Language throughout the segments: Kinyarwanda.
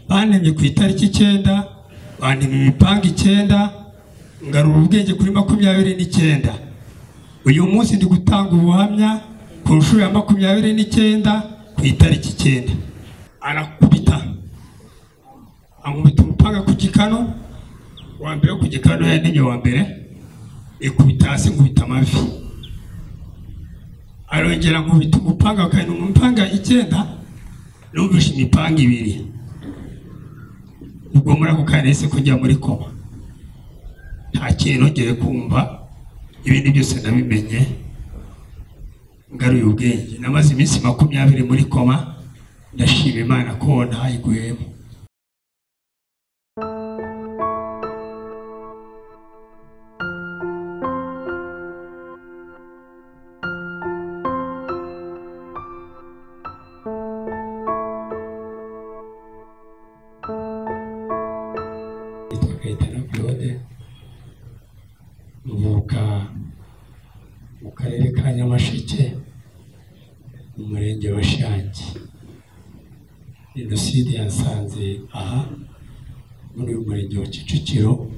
Bantemye ku itariki 9, bantema imipanga 9, ngarura ubwenge kuri 29. Uyu munsi ndi gutanga ubuhamya ku nshuro ya 29 ku itariki 9. Arakubita, ankubita umupanga ku gikano, wa mbere ku gikano yantemye wa mbere, ikubita hasi nkubita amavi. Arongera nkubita umupanga kandi umupanga 9, numvishe imipanga 2. Ubwo muri ako kanya nahise kujya muri koma, nta kintu nongeye kumva, ibindi byose nabimenye ngaruye ubwenge. Namaze iminsi 20 muri koma, ndashima Imana ko ntayiguyemo. Nitwa Kayitana Claude, mvuka mu karere ka Nyamasheke mu murenge wa Shangi. Jenoside yansanze aha muri uyu murenge wa Kicukiro,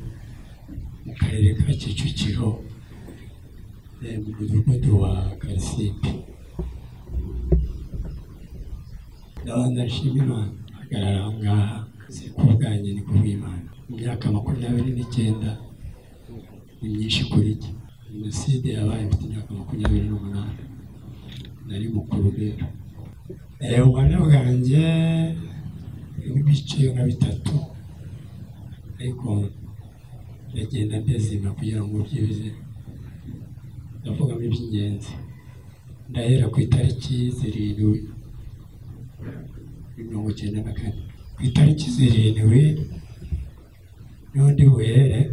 mu karere ka Kicukiro, mu mudugudu wa Karisimbi. Ndabanza nshima Imana, hagarara aha ngaha si ku bwanjye ni ku bw'Imana. Imyaka 29 ni myinshi kuri jye. Jenoside yabaye mfite imyaka 28, nari mukuru rero. Ubuhamya bwanjye ibice nka 3, ariko ndagenda ndezima kugira ngo byibuze ndavugamo iby'ingenzi. Ndahera ku itariki 7 94. Ku itariki 7 niho ndi buhere,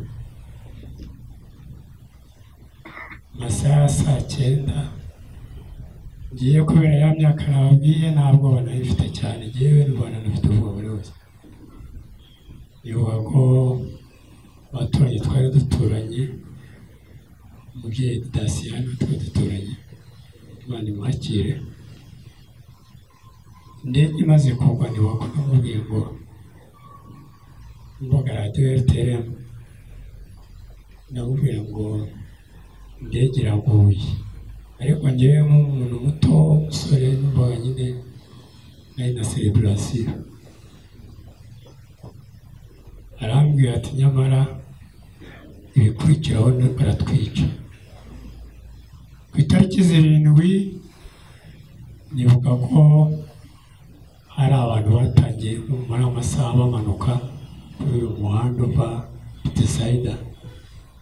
amasaha ya saa 9. Ngiye kubera ya myaka nababwiye nta bwoba nari mfite cyane, ngewe n'u Rwanda nafite ubwoba buri wese. Nibuka ko abaturage twari duturanye, umubyeyi Dasiyana twari duturanye, Imana imwakire. Indege imaze kugwa nibuka ko namubwiye ngo mvuga radiyo RTLM, ndamubwira ngo indege iraguye. Ariko njyewe nk'umuntu muto w'umusore numvaga nyine nari na celebration. Arambwira ati nyamara ibikurikiraho baratwica. Ku itariki 7 nibuka ko hari abantu batangiye muri amasaha bamanuka kuri uyu muhanda uva Bethsaida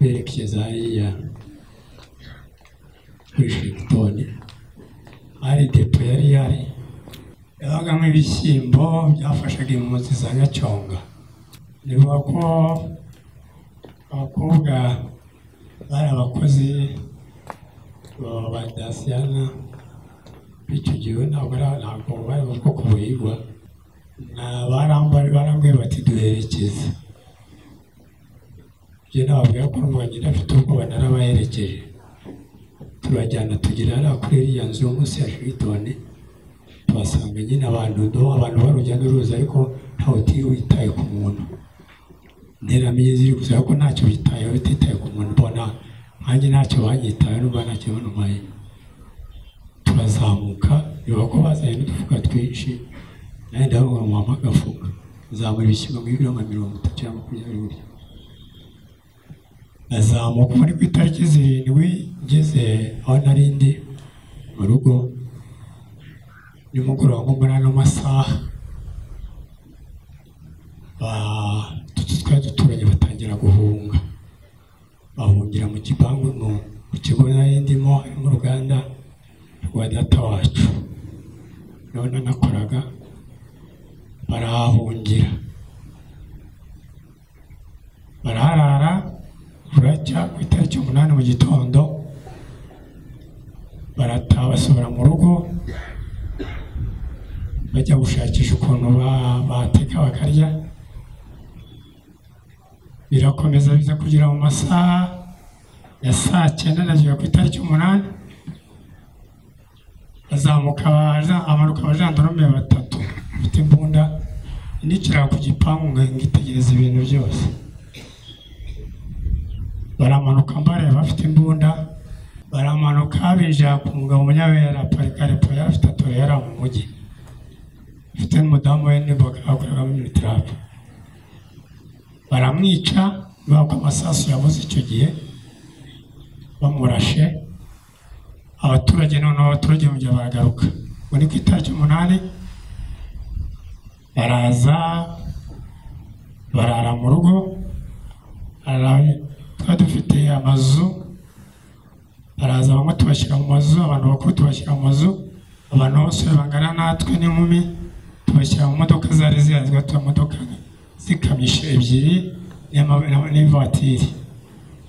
berekeza hariya kuri Washington. Hari depo yari ihari yabagamo ibishyimbo byafashaga impunzi za Nyacyonga. Nibuka ko abakobwa bari abakozi ba Dasiyana b'icyo gihe, ntabwo bari mu bwoko buhigwa, barambwiye bati duherekeze. Njye nababwira ko numva njye ndafite ubwoba, narabaherekeje turajyana tugera hariya kuri iriya nzu yo munsi ya Sheraton, tuhasanga nyine abantu abantu barujya n'uruza, ariko ntawe witaye ku muntu. Nteramenye ziri gusa ariko ntacyo bitayeho, bititaye ku muntu, mbona nkanjye ntacyo banyitayeho, numva ntacyo bantwaye. Turazamuka, nibuka ko bazanye n'udufuka twinshi, nanjye ndavuga ngo mpa agafuka, nzamura ibishyimbo nk'ibiro nka 30 cyangwa 20 gutyo. Ndazamuka muri ku itariki 7 ngeze aho nari ndi mu rugo nimugoroba nko muri ano masaha, twari duturanye batangira guhunga, bahungira mu gipangu mu kigo nari ndimo, harimo uruganda rwa data wacu niho nakoraga, barahahungira baraharara. Buracya ku itariki 8 mu gitondo barataha basubira mu rugo, bajya gushakisha ukuntu bateka bakarya. Birakomeza biza kugera mu masaha ya saa 9 na ku itariki 8, bazamuka amanuka abajandarume 3 bafite imbunda, Nicara ku gipangu ngitegereza ibintu byose. Baramanuka mbareba bafite imbunda, baramanuka binjira ku mugabo Munyabera aparika repo yari afite atorera mu mujyi, afite n'umudamu we n'imboga bakoreraga muri Mitrape. Baramwica baka amasasu yabuze icyo gihe bamurashe. Abaturage noneho abaturage mu gihe baragaruka ngo ni ku itariki 8 baraza barara mu rugo. Twari dufite amazu, baraza bamwe tubashyira mu mazu, abantu bakuru tubashyira mu mazu, abantu bose bangana natwe n'inkumi tubashyira mu modoka zari zihazwe, imodoka zikamyishe 2 n'ivatiri.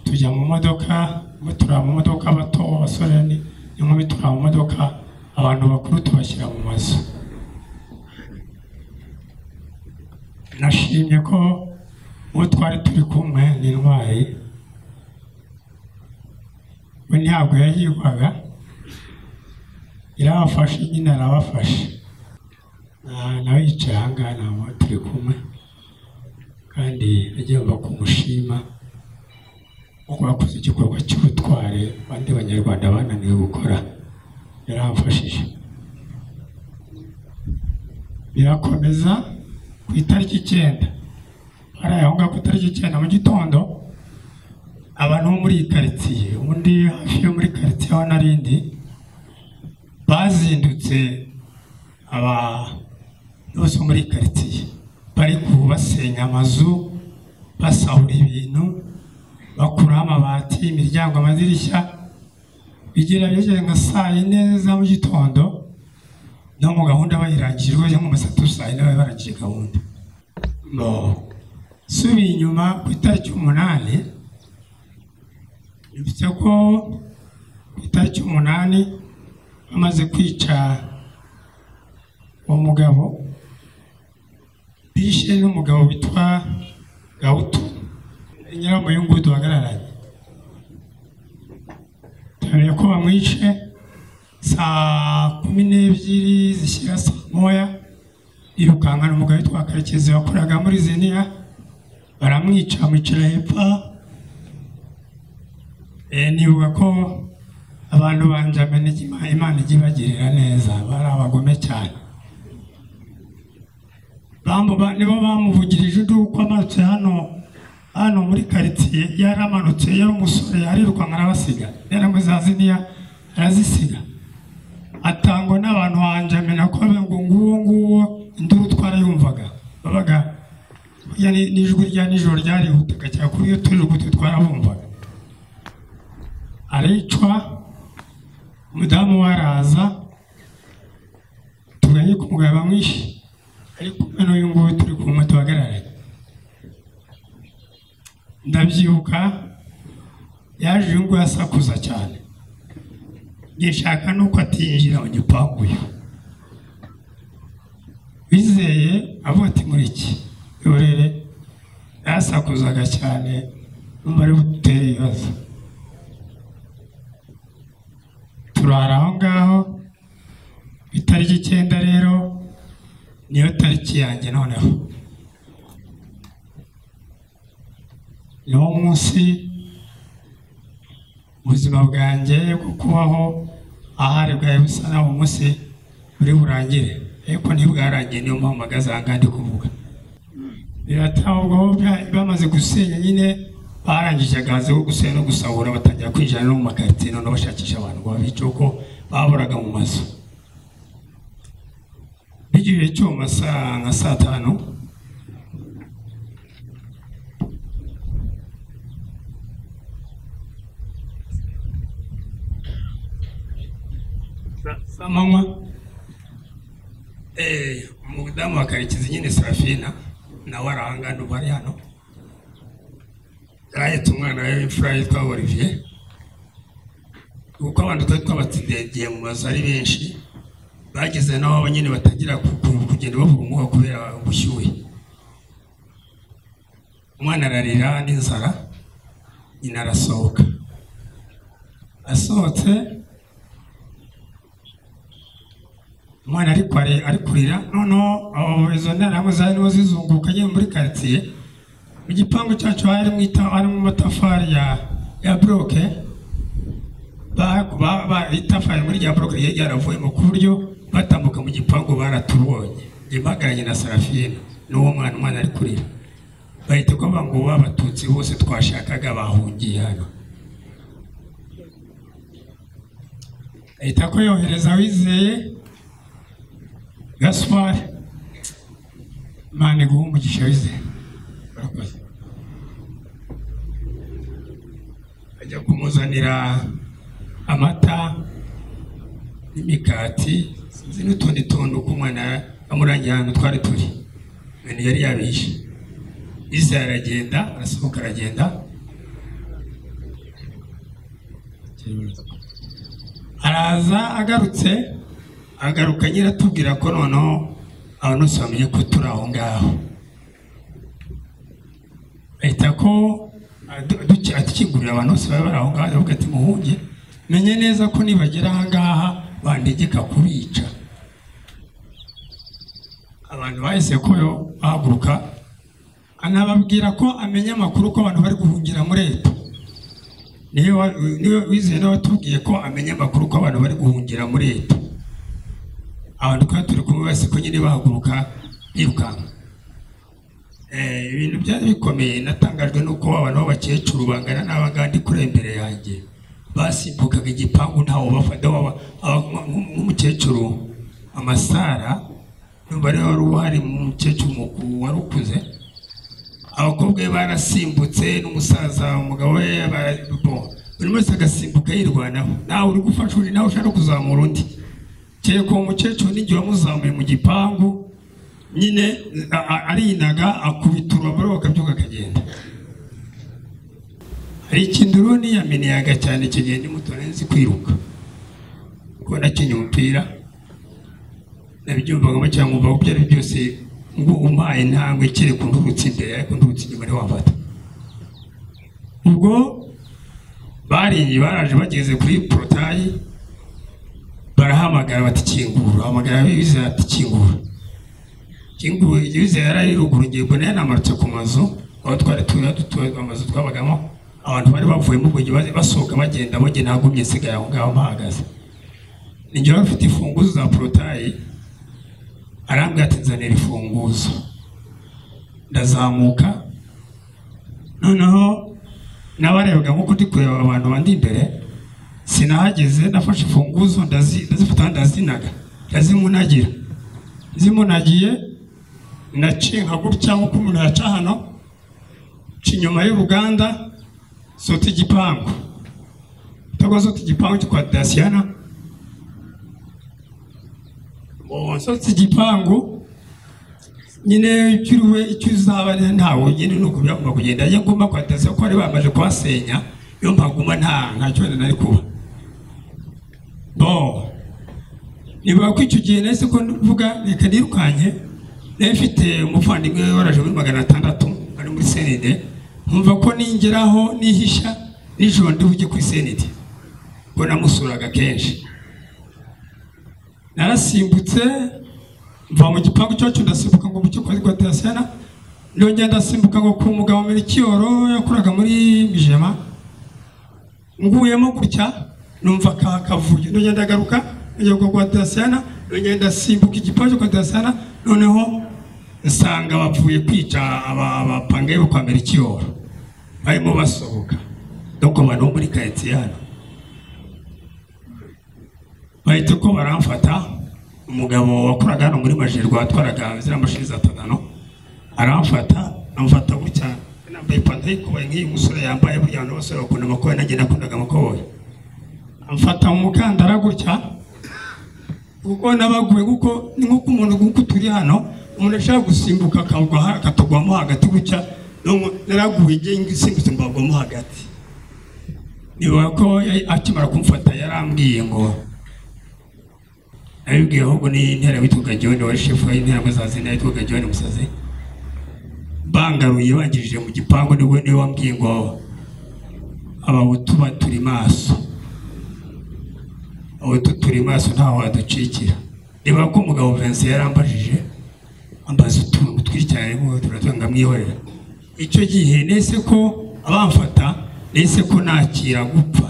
Tujya mu modoka, turara mu modoka, bato abasore n'inkumi turara mu modoka, abantu bakuru tubashyira mu mazu. Nashimye ko uwo twari turi kumwe ni Intwari, we ntabwo yahigwaga, yarabafashe nyine arabafashe. Nawe yicaye aha ngaha ntabwo turi kumwe, kandi agomba kumushima kuko bakoze igikorwa cy'ubutwari abandi banyarwanda bananiwe gukora, yaramfashije. Birakomeza ku itariki 9, hariya aho ngaho ku itariki 9 mu gitondo, abantu bo muri iyi karitsiye, undi hafi yo muri karitsiye aho narindi, bazindutse aba bose muri karitsiye bari kubasenya amazu, basahura ibintu, bakuraho amabati, imiryango, amadirishya. Bigira bigeze nka saa 4 za mu gitondo, no mu gahunda bayirangije rwose nko mu saa 3 saa 4 bari barangije gahunda. Subiye inyuma ku itariki 8, bivuze ko ku itariki 8 bamaze kwica uwo mugabo, bishe n'umugabo witwa Gahutu Nyiramuyungu duhagararanye. Tumenye ko bamwishe saa 12 zishyira saa 1, yirukankana umugabo witwa Karekezi wakoraga muri Zeniya, baramwica amwicara hepfo. Nibuka ko abantu banjamene Imana ijya ibagirira neza, bari abagome cyane. Nibo bamuvugirije induru ko amanutse hano muri karitsiye, yaramanutse yari umusore, arirukanka arabasiga, yaramuze Zeniya arazisiga, atangwa n'abantu banjamena ko ngo nguwo nguwo, induru twarayumvaga, babaga n'ijwi rya nijoro ryarihutaga cyane kuri iyo turi gutwi twarabumvaga. Aricwa, umudamu we araza, tuganye ku mugabo bamwishe, ariko n'uyu nguyu turi kumwe duhagararanye. Ndabyibuka yaje uyu nguyu asakuza cyane, ngishaka nuko atinjira mu gipangu uyu. Wizeye avuga ati muri iki yorere, yasakuzaga cyane, numva ari butere ibibazo. Turara aho ngaho itariki 9 rero niyo tariki yanjye noneho. Niwo munsi ubuzima bwanjye bwo kubaho ahari bwari busa naho umunsi uri burangire, ariko ntibwarangiye, niyo mpamvu mpagaze aha ngaha ndi kuvuga. Biratabwaho bamaze gusenya nyine, barangije agahazi ko gusenya no gusahura, batangira kwinjira no mu makaritsiye noneho bashakisha abantu ngo babice kuko bahoraga mu mazu. Bigiye cyo mu masaha nka saa 5, z'amanywa, umudamu wa Karekezi nyine Serafina nawe arahangana ubu ari hano, yarahetse umwana we w'imfura yitwa Olivier, kuko abantu twari twabatsindiye mu mazu ari benshi, bageze n'aho nyine batangira kugenda bavuga umwuka kubera ubushyuhe. Umwana ararira n'inzara, nyina arasohoka. Asohotse Umwana ariko ari kurira. Noneho izo nterahamwe zarimo zizunguruka nyine muri karitsiye. Mu gipangu cyacu harimo amatafari ya buroke, itafari muri rya buroke ryari ryaravuyemo ku buryo batambuka mu gipangu baratubonye. Njye mpagaranye na Sarafina n'uwo mwana, umwana ari kurira, bahita kuvuga ngo Abatutsi bose twashakaga bahungiye hano. Ahita ko yohereza Wizeye Gaspard, Imana iguhe umugisha Wizeye, urakoze. Ajya kumuzanira amata n'imikati, sinzi n'utundi tuntu ku mwana amurangiye ahantu twari turi, ibintu yari yabihishe. Wizeye aragenda, arasohoka aragenda, araza agarutse, agaruka nyine atubwira ko noneho abantu bose bamenye ko turi aho ngaho. Ahita ko atukingurira abantu bose bari bari aho ngaho, aravuga ati muhunge, menye neza ko nibagera aha ngaha bantegeka kubica. Abantu bahise ko bahaguruka, anababwira ko amenya amakuru ko abantu bari guhungira muri Leta. Niwe Wizeye nawe watubwiye ko amenya amakuru ko abantu bari guhungira muri Leta. Abantu twari turi kumwe bose ko nyine bahaguruka birukanka. Ibintu byari bikomeye. Natangajwe nuko abantu b'abakecuru bangana n'abangandi kuri imbere yanjye basimbukaga igipangu ntawo bafata. Nk'umukecuru Amasara, numva ariwe wari uhari, umukecuru mukuru wari ukuze, abakobwa be barasimbutse n'umusaza umugabo we, buri wese agasimbuka yirwanaho, nawe uri gufasha undi, nawe ushaka kuzamura undi. Kereka uwo mukecuru n'igihe wamuzamuye mu gipangu nyine arinaga akubita urubabaro bakabyuka akagenda. Hari ikintu rero niyaminiyaga cyane icyo gihe ndi muto, nari nzi kwiruka kuko nakinnye umupira, nabyumvagamo cyangwa nkumva ko ibyo ari byose ngo umpaye intambwe kereka undurutse imbere ariko ndurutse inyuma ntiwamfata. Ubwo baringi baraje bageze kuri porotayi barahamagara bati kingura, bahamagara Wizeye ati kingura. Kinguye, Wizeye yari ari ruguru, ngiye mbona yanamanutse ku mazu aho twari turi, amazu twabagamo, abantu bari bavuyemo ubwo basohoka bagenda, bo njye nagumye nsigaye aho ngaho mpahagaze. Ninjye wari ufite imfunguzo za porotayi, arambwira ati nzanira imfunguzo. Ndazamuka, noneho nabarebaga nk'uko ndi kureba abantu bandi imbere, sinahageze, nafashe imfunguzo ndazifata ndazinaga, ndazimunagira. Nzimunagiye naciye nka gutya nk'uko umuntu yaca hano, nca inyuma y'uruganda, sota igipangu. Sota igipangu cyo kwa Dasiyana, nsotse igipangu nyine icyo icyo uzaba ntawe nyine nuko byagomba kugenda. Iyo ngomba kwa Dasiyana ko bari bamaze kuhasenya, iyo mpaguma ntacyo wenda nari kuba. Niba ko icyo gihe nahise ko mvuga reka nirukanye, nari mfite umuvandimwe waraje muri 600 ari muri CND, nkumva ko ningeraho nihisha nijoro ndi bujye kuri CND, ko namusuraga kenshi. Narasimbutse mva mu gipangu cyacu, ndasimbuka ngo mu cyo kwa Dasiyana, ndongera ndasimbuka ngo ku mugabo Melchior yakoraga muri Mijema, nguyemo gutya numva kavuye, ndongera ndagaruka njya kwa Dasiyana, ndongera ndasimbuka igipangu kwa Dasiyana, noneho nsanga bapfuye kwica abapangaye bo kwa Melchior barimo basohoka, donc abantu bo muri karitsiye hano bahita ko baramfata. Umugabo wakoraga hano muri Majerwa atwaraga ziriya mashini za Tadano aramfata, amfata gutya, nambaye ipantaro y'ikoboyi nk'iyi musore yambaye, burya abantu bose bakunda amakoboyi, nanjye nakundaga amakoboyi. Amfata mu mukandara gutya, kuko nabaguye, kuko ni nk'uko umuntu nk'uko turi hano, umuntu ashaka gusimbuka akagwa akatugwamo hagati gutya, naraguye ngiye nsimbutse mbagwamo hagati. Niba ko akimara kumfata yarambwiye ngo nabibwiye ahubwo ni intera witwaga John wari shefu y'intera za yitwaga John Musazi, bangaruye bangirije mu gipangu, niwe niwe wambwiye ngo Abahutu baturi maso, Abahutu turi maso ntaho waducikira. Niba ko umugabo Vincent yarambajije ambaza utuntu tw'icyane arimo turatanga mwihorera. Icyo gihe nese ko abamfata nese ko nakira gupfa,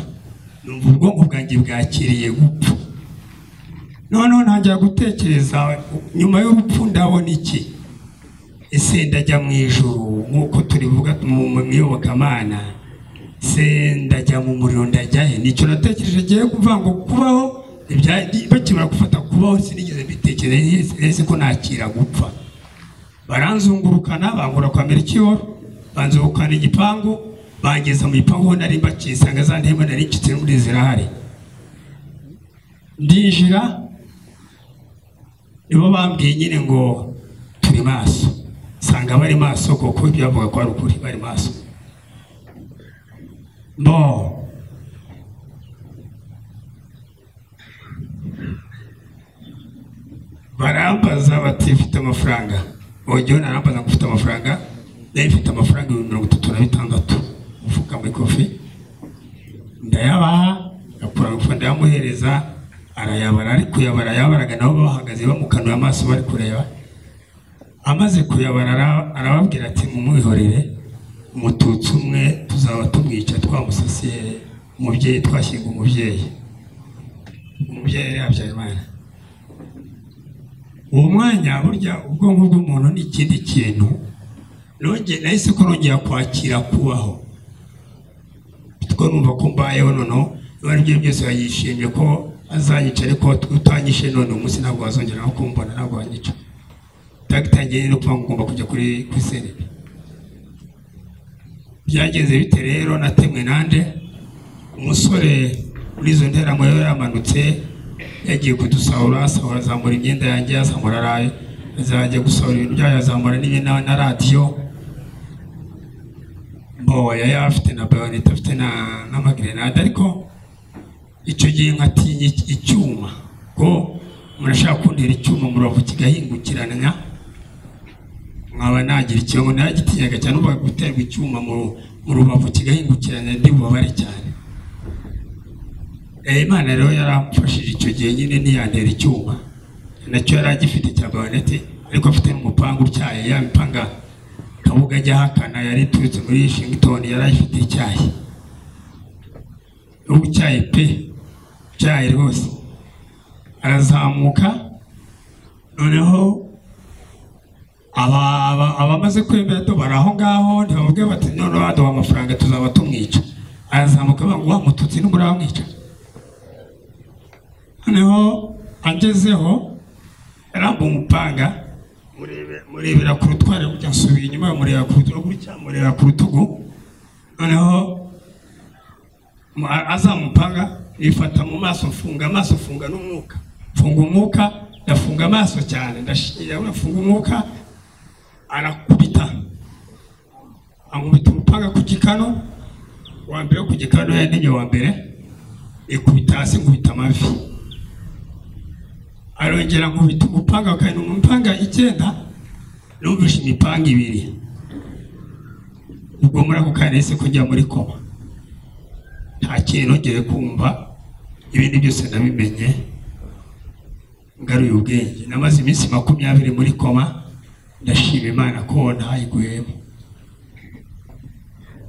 numva ubwonko bwanjye bwakiriye gupfa. Noneho ntangira gutekereza nyuma y'urupfu ndabona iki? Ese ndajya mu ijuru nk'uko turivuga mu iyobokamana? Se ndajya mu muriro, ndajya he? Nicyo natekereje ngiye kuvuga ngo kubaho bakimara gufata kubaho sinigeze mbitekereza, nese ko nakira gupfa. Baranzungurukana bangura kwa Melchior, banzungurukana igipangu, bangeza mu gipangu nari mbakisanga za ntebe nari ncitse muri zirahari. Ndinjira nibo bambwiye nyine ngo turi maso, sanga bari maso kuko ibyo bavuga ko ari ukuri, bari maso. Bo barambaza bati mfite amafaranga. Ojo narambaza ngo ufite amafaranga, nari mfite amafaranga 36 ufuka muri kofi, ndayabaha, akura amafaranga ndayamuhereza, arayabara. Ari kuyabara yabaraga nabo bahagaze bamukanuye amaso bari kureba. Amaze kuyabara arababwira ati mumwihorere, umututsi umwe tuzaba tumwica twamusasiye umubyeyi, twashyinga umubyeyi. Umubyeyi yari Habyarimana. Uwo mwanya burya ubwonko bw'umuntu ni ikindi kintu. Nahise ko nongera kwakira kubaho, bitwo numva ko mbayeho. Noneho niba ibyo byose yishimye ko azanyica, ariko utanyishe none umunsi ntabwo wazongera no kumbona, ntabwo wanyica. Tagitangiye no kuvuga ngo ugomba kujya kuri serebe. Byagenze bite rero? Natemwe nande umusore muri izo nteramo yari yamanutse yagiye kudusahura, asahura azamura imyenda yanjye, azamura araye, azajya gusahura ibintu byayo, azamura n'ibintu na radiyo. Bo yari afite na bayonete, afite n'amagrenade, ariko icyo gihe nkatinya icyuma, ko umuntu ashaka kuntera icyuma mu rubavu kigahingukirana nkaba nagira ikibazo. Naragitinyaga cyane, numvaga guterwa icyuma mu rubavu kigahingukirana ndi bubabare cyane. Imana rero yaramfashije icyo gihe nyine ntiyantera icyuma, nacyo yari agifite cya bayonete, ariko afite n'umupanga utyaye, ya mipanga Kabuga ajya ahakana yari iturutse muri Washington, yari ayifite icyayi, ucyaye pe, cyayi rwose. Arazamuka noneho abamaze kwemera bari aho ngaho ntibavuge bati noneho baduha amafaranga tuzaba tumwica. Arazamuka ngo wa mututsi n'umuramwica. Noneho angezeho aramba umupanga, murebera ku rutware gutya, nsubira inyuma mureba ku rutugu gutya, mureba ku rutugu. Noneho azamupanga nifata mu maso, mfunga amaso, mfunga n'umwuka, mfunga umwuka, ndafunga amaso cyane, ndashira, ndafunga umwuka. Arakubita, ankubita umupanga ku gikano, wa mbere ku gikano yanenye wa mbere, ikubita hasi, nkubita amavi. Arongera nkubita umupanga kandi umupanga 9, numvishe imipanga 2. Ubwo muri ako kanya nahise kujya muri koma, nta kintu nongeye kumva, ibindi byose nabimenye ngaruye ubwenge. Namaze iminsi 20 muri koma, ndashima Imana ko ntayiguyemo.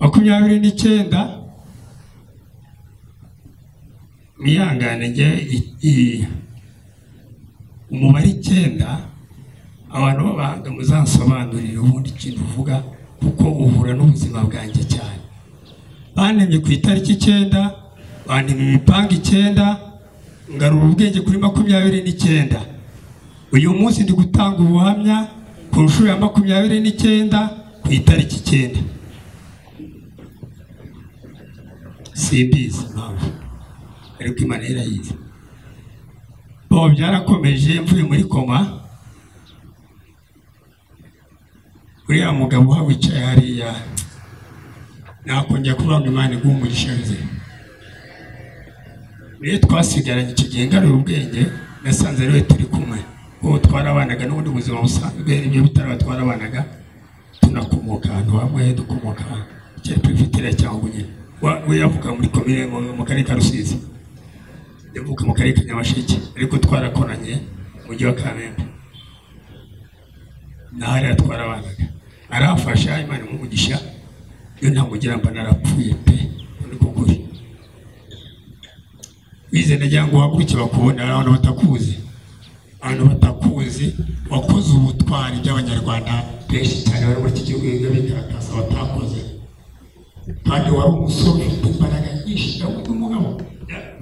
29 mwihangane njye umubare 9 abantu b'abahanga muzansobanurire ubundi ikintu uvuga, kuko uhura n'ubuzima bwanjye cyane. Bantemye ku itariki 9, bantemye imipanga 9, ngarura ubwenge kuri 29. Uyu munsi ndi gutanga ubuhamya ku nshuro ya 29 ku itariki 9. Simbizi impamvu, ariko Imana irayizi. Bo byarakomeje mvuye muri koma, uriya mugabo wicaye hariya nakongera kuvuga ngo Imana iguhe umugisha. Niyo twasigaranye icyo gihe ngaruye ubwenge, nasanze ariwe turi kumwe, kuko twarabanaga n'ubundi buzima busanzwe, ibyo bitaraba twarabanaga, tunakomoka ahantu hamwe, dukomoka cyari perefegitura cyangwa nyine. We yavuka muri komine mu karere ka Rusizi, yavuka mu karere ka Nyamasheke, ariko twarakoranye Mujyi wa Kamembe, nahari atwara abanaga, arafasha. Imana imuha, iyo ntamugira mba narapfuye pe. Niko kuri. Wize, nagira ngo uhaguruke bakubone. Hari abantu batakuzi, abantu batakuzi. Wakoze ubutwari by'Abanyarwanda benshi cyane bari muri iki gihugu biga bikarakasa batakoze, kandi wari umusore ufite imbaraga nyinshi. Yabuze umugabo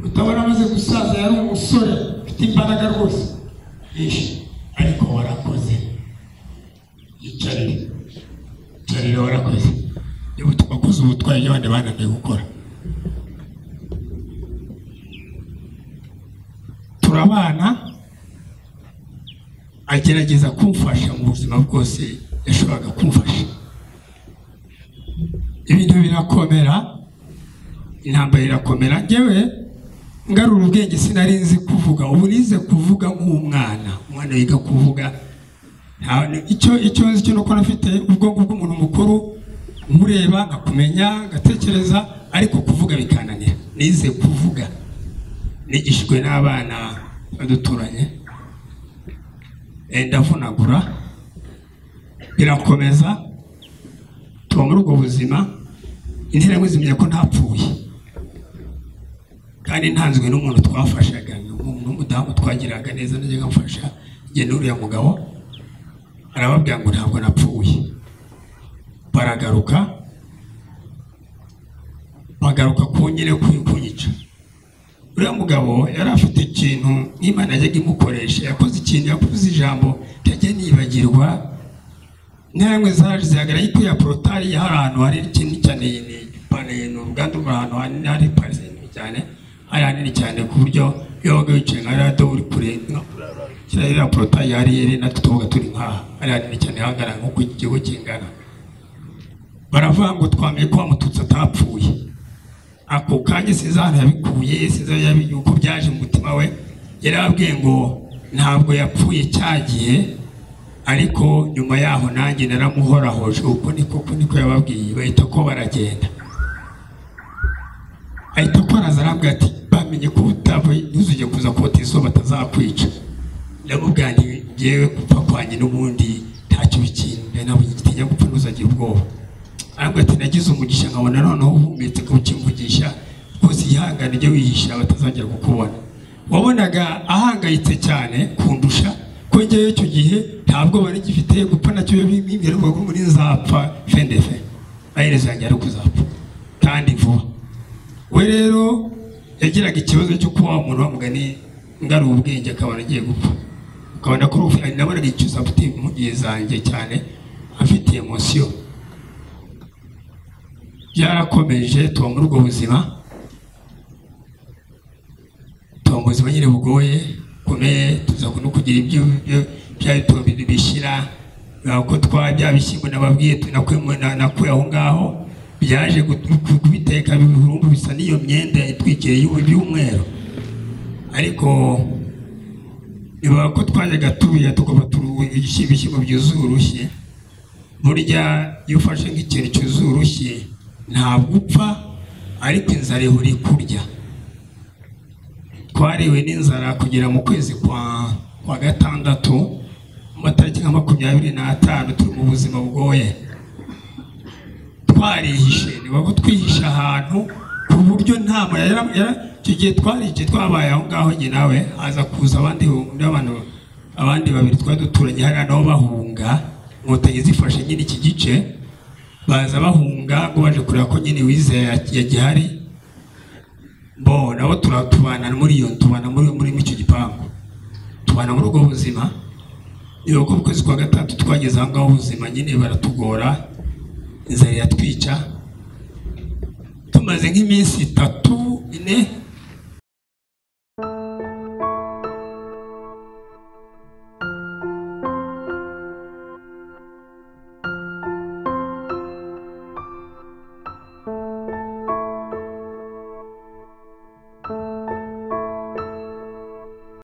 utabona amaze gusaza, yari umusore ufite imbaraga rwose nyinshi, ariko warakoze. Yicarire, yicarire, warakoze. Wakoze ubutwari by'abandi bananiwe gukora. Turabana, agerageza kumfasha mu buzima bwose yashoboraga kumfasha. Ibintu birakomera, intambara irakomera. Njyewe ngarura ubwenge, sinari nzi kuvuga. Ubu nize kuvuga nk'umwana, umwana yiga kuvuga. Icyo nzi cyo nuko nafite ubwonko bw'umuntu mukuru, nkureba nkakumenya, ngatekereza, ariko kuvuga bikananira. Nize kuvuga nigishijwe n'abana baduturanye. Ndavunagura, birakomeza, tuba muri ubwo buzima. Interahamwe zimenya ko ntapfuye kandi ntanzwe n'umuntu twafashaga, n'umudamu twagiraga neza, najyaga mfasha njye n'uriya mugabo. Arababwira ngo ntabwo napfuye. Baragaruka, bagaruka ku nyine kunyica. Uriya mugabo yari afite ikintu nk'Imana yajyaga imukoresha. Yakoze ikintu, yakoze ijambo ntajya nibagirwa. Interahamwe zaje zihagarara yuko ya portail, hari ahantu hari ikintu cyane, ni pane, ni uruganda ruri ahantu hanini, hari parcelle nini cyane, hari hanini cyane, ku buryo iyo wabaga wicaye nka rado uri kure kiriya portail hari yeri, natwe tubaga turi nkaha, hari hanini cyane, hangana nk'uko iki kigo kingana. Baravuga ngo twamenye ko wa Mututsi atapfuye. Ako kanya sinzi ahantu yabikuye, sinzi aho uko byaje mu mutima we. Yarababwiye ngo ntabwo yapfuye cya gihe, ariko nyuma yaho nanjye naramuhorahoje. Uko niko yababwiye. Bahita ko baragenda, ahita ko araza arambwira ati: "Bamenye ko utapfuye, ntuzujye kuza kota izuba batazakwica." Ndamubwira nti: "Ngewe gupfa kwanjye n'ubundi ntacyo bikinda, ntabwo ngitinya gupfa, ntuzagire ubwoba." Arambwira ati: "Nagize umugisha nkabona noneho uhumetse ukimvugisha rwose, ihangane ujye wihisha batazongera kukubona." Wabonaga ahangayitse cyane kundusha, ko ngewe icyo gihe ntabwo bari gifite gupfa nacyo bimbwira ngo muri nzapfa fendefe, aherezo yanjye ari kuzapfa kandi vuba. We rero yagiraga ikibazo cyo kuba wa muntu wamugani ngaruye ubwenge akabona agiye gupfa, ukabona ko nabonaga icyusa afite impungenge zanjye cyane, afite émotion. Byarakomeje, tuba muri ubwo buzima, tuba mu buzima nyine bugoye bukomeye. Tuza no kugira ibyo bya bitumbi bishyira ko twa bya bishyimbo nababwiye nakuye aho ngaho, byaje kubiteka ibihurumbu bisa n'iyo myenda itwikiriye y'umweru. Ariko niba ko twajyaga tubiya tugafata ibishyimbo byuzuye urushyi. Burya iyo ufashe nk'ikintu cyuzuye urushyi ntabwo upfa, ariko inzara ihora ikurya. Twariwe n'inzara kugera mu kwezi kwa gatandatu, mu matariki nka 25, turi mu buzima bugoye, twarihishe. Niba ko twihishe ahantu ku buryo nta icyo gihe twarihishe, twabaye aho ngaho njye nawe. Haza kuza abandi abantu, abandi babiri twari duturanye hariya, nabo bahunga Inkotanyi zifashe nyine iki gice. Baza bahunga ngo baje kureba ko nyine Wizeye yagihari. Bo nabo turatubana muri iyo, tubana muri icyo gipangu, tubana muri ubwo buzima. Niba ko mu kwezi kwa gatandatu twageze aho ngaho, ubuzima nyine baratugora, inzara iratwica. Tumaze nk'iminsi 3, 4.